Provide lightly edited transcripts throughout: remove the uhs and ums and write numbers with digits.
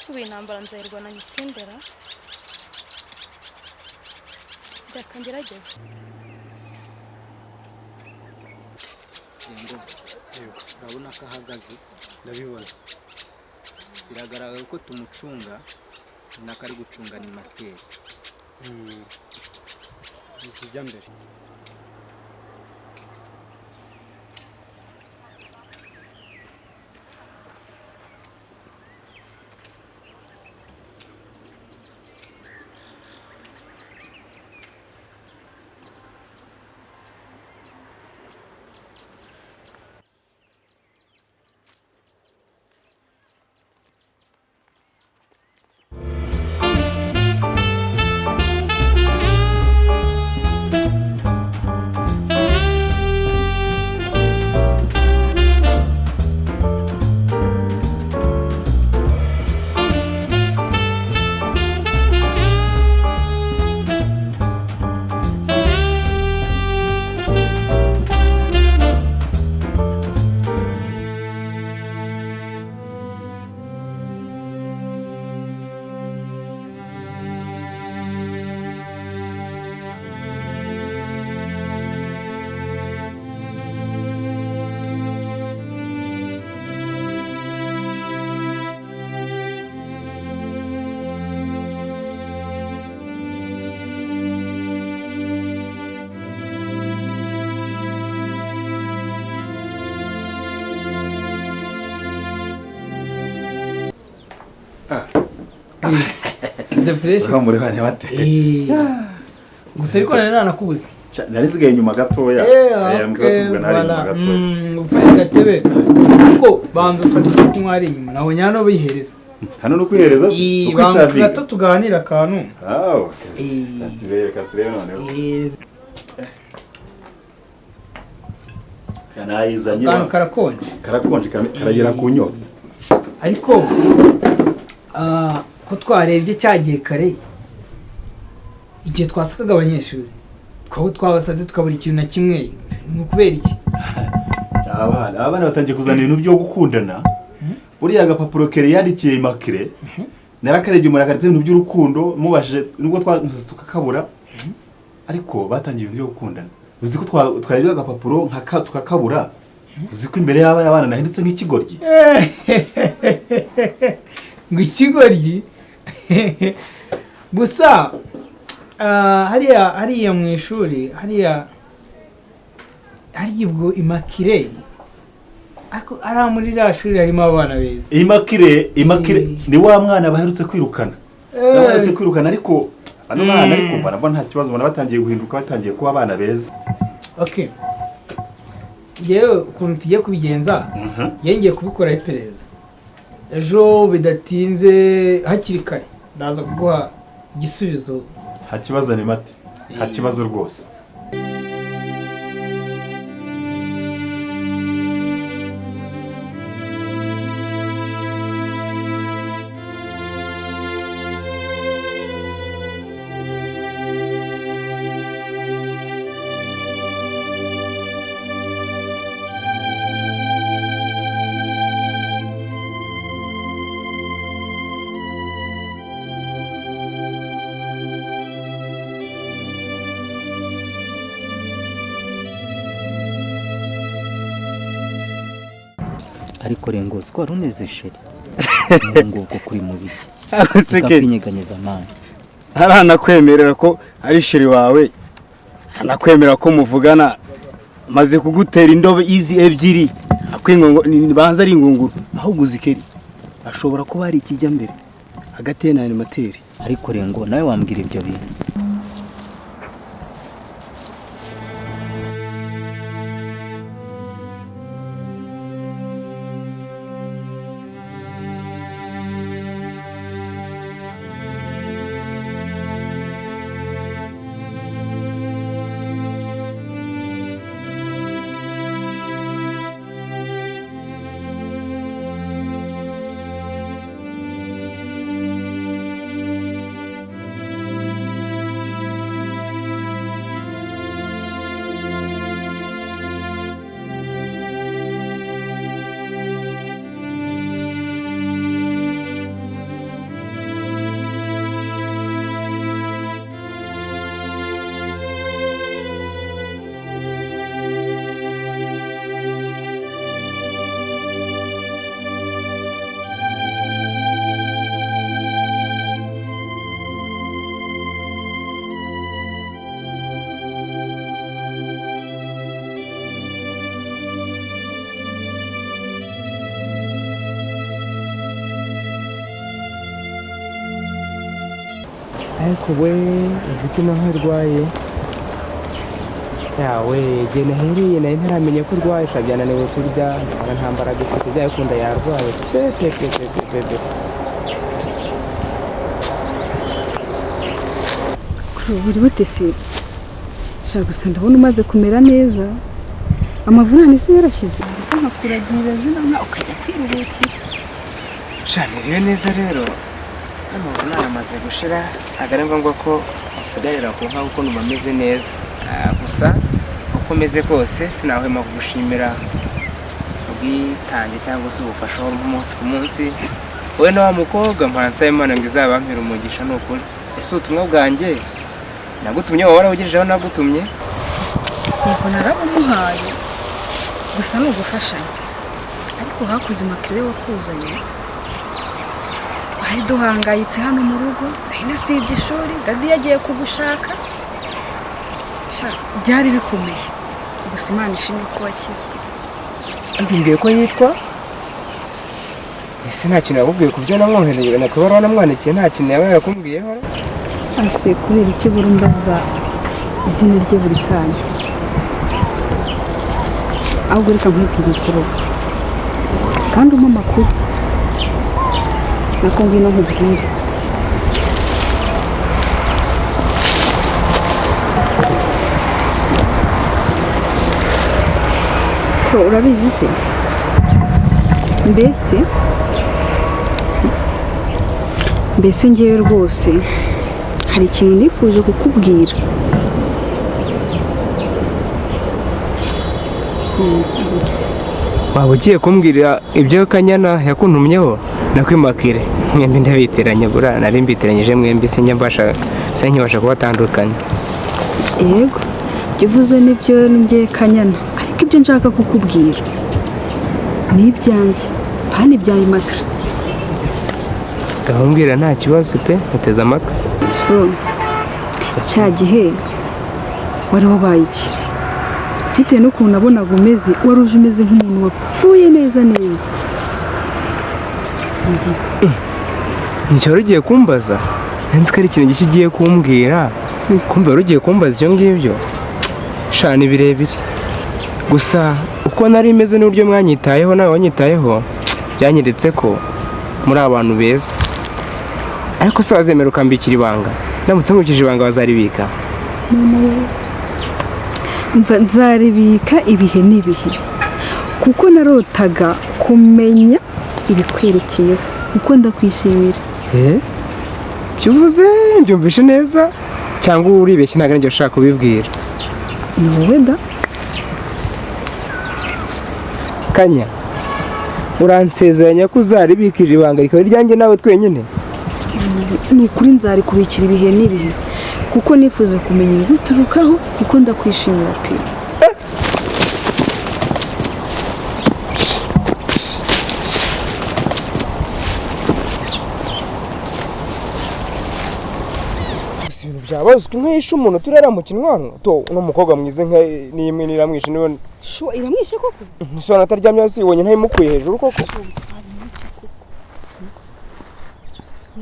Ese ubu intambara nzayirwana nyitsindera? Reka ngerageze. Yego, urabona ko ahagaze, ndabibona. Biragaragara ko tumucunga, nako ari gucunga animateri. Ikijya mbere. Gusa ariko nari nanakubuze. Nari sigaye inyuma gatoya. Ufashe agatebe kuko banza ufate icyo kunywa ari inyuma, nabonye hano bihereza. Hano no kwihereza se? Banza gato tuganira akantu. Reka turebe noneho. Nayizanye. Akantu karakonje. Karakonje karagera ku nyota. Ariko ko twarebye cyagiye kare igihe twasakaga abanyeshuri twaho twabasaze tukabura ikintu na kimwe, ni ukubera iki? Abana batangiye kuzana ibintu byo gukundana. Buriya agapapuro kere yandikiye Immaculée narakarebye murakaritse ibintu by'urukundo mubashije nubwo twamusaze tukakabura, ariko batangiye ibintu byo gukundana. Uzi ko twarebye agapapuro nka tukakabura, uzi ko imbere y'abana abana nahindutse nk'ikigoryi. Ngo ikigoryi gusa hariya mu ishuri hariya ubwo Immaculée ariko ari muri iriya shuri harimo abana beza. Immaculée ni wa mwana baherutse kwirukana. Baherutse kwirukana ariko bano bana ariko mbona nta kibazo, mbona batangiye guhinduka, batangiye kuba abana beza. Okay. Yewe ukuntu tugiye kubigenza, yengeye kubikora iperereza. Ejo bidatinze hakiri kare ndaza kuguha igisubizo. Nta kibazo ni mate, nta kibazo rwose. Ariko rengozi ko waruneze sheri nguko kuri mu biki ukakwinyeganyeza amani. Haranakwemerera ko ari sheri wawe, anakwemera ko muvugana, maze kugutera indobo izi ebyiri akwingongo banza ari ingunguru. Ahubwo uzikeri ashobora kuba ari ikijya mbere hagati na animateri. Ariko rengo nawe wambwira ibyo bintu. Ariko we, uzi ko ino nka irwaye yawe? Igihe nahereye nari ntaramenya ko urwaye, sha, byananiwe kurya, ndabona nta mbaraga ifite. Byakunda yarwaye pe pe pe pe pe pe pe. Buri bute se sha? Gusa ndabona umaze kumera neza, amavunane se yarashize, ndetse nkakuragirira zino nka ukajya kwiruhukira. Sha, niriwe neza rero, n'amavunane amaze gushira. Ntabwo ari ngombwa ko usigarira ku nka kuko numva ameze neza. Gusa uko meze kose sinahwema kugushimira ubwitange cyangwa se ubufasha umunsi ku munsi, wowe na wa mukobwa. Mpora nsaba Imana ngo izabampere umugisha. Ni ukuri, ese ubutumwa bwanjye nagutumye waba warabugejejeho nagutumye? Yego, narabumuhaye, gusa ni ugufashanya. Ariko hakuze Makire wakuzanye, twari duhangayitse hano mu rugo, nari nasibye ishuri, daddy yagiye kugushaka. Sha, byari bikomeye, gusa Imana ishimwe ko wakize. Mbwiye ko yitwa, ese nta kintu yakubwiye ku byo namwohereje nakuba namwandikiye? Nta kintu yaba yarakumbwiyeho? Ase kubera icyo buri mbaza izina rye buri kanya? Ahubwo reka nkubwire ikorobo kandi umpe amakuru, nako ngwino nkubwire. Ko urabizi se? Mbese ngewe rwose hari ikintu nifuje kukubwira. Waba ugiye kumbwira ibyo Kanyana yakuntumyeho nakwimakire? Mwembi ndabiteranya, buriya nari mbiteranyije mwembi, sinjya sinkibasha kubatandukanya. Yego, ibyo uvuze nibyo, njye Kanyana, ariko ibyo nshaka kukubwira ni ibyanjye, pani ibya Imakara. Gahungira, nta kibazo pe, muteze amatwi. Bro, cya gihe wari wabaye iki? Bitewe n'ukuntu nabonaga umeze, wari uje umeze nk'umuntu wapfuye neza neza. Nicyo wari ugiye kumbaza? Nzi ko ari ikintu gishya ugiye kumbwira, kumbe wari ugiye kumbaza ibyo ngibyo. Sha, ni birebire, gusa uko nari meze n'uburyo mwanyitayeho nawe wanyitayeho byanyeretse ko muri abantu beza. Ariko se wazemera ukambikira ibanga? Ndamutse nkurikije ibanga wazaribika? Nzaribika ibihe n'ibihe, kuko narotaga kumenya ibikwerekeyeho, kuko ndakwishimira. Ibyo uvuze mbyumvishe neza cyangwa uribeshye? Ntabwo ari njye ushaka kubibwira. Ni wowe da. Kanya, uransezeranya ko uzaribikira ibanga rikaba iryanjye nawe twenyine? Ni ukuri, nzarikubikira ibihe n'ibihe, kuko nifuza kumenya ibiguturukaho, kuko ndakwishimira pe. Gusa ibintu byabaye, uzwi nk'ahishe umuntu turara mu kinwanwa to uno mukobwa mwiza nka n'imwe niramwishe niba. Shuwa, iramwishe koko? Nsobanura ataryamye hasi, ibonye ntayimukuye hejuru koko.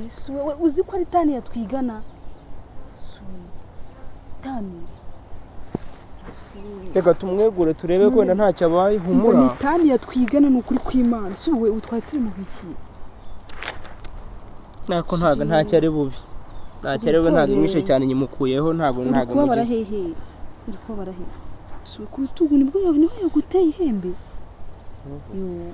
Yesu we, uzi ko ari Tani yatwigana? Yesu we, Tani. Reka tumwegure turebe ko wenda ntacyo abaye, humura. Ni Tani yatwigana, ni ukuri kw'Imana. Si wowe utwaye, turi mu biki? Nako ntabwo ntacyo ari bubi, ntacyo ari bubi, ntabwo imwishe cyane, nyimukuyeho, ntabwo Uri ntabwo kubabara mugize. hehe? Uri kubabara hehe? Si ku rutugu nibwo niho yaguteye ihembe? Yo.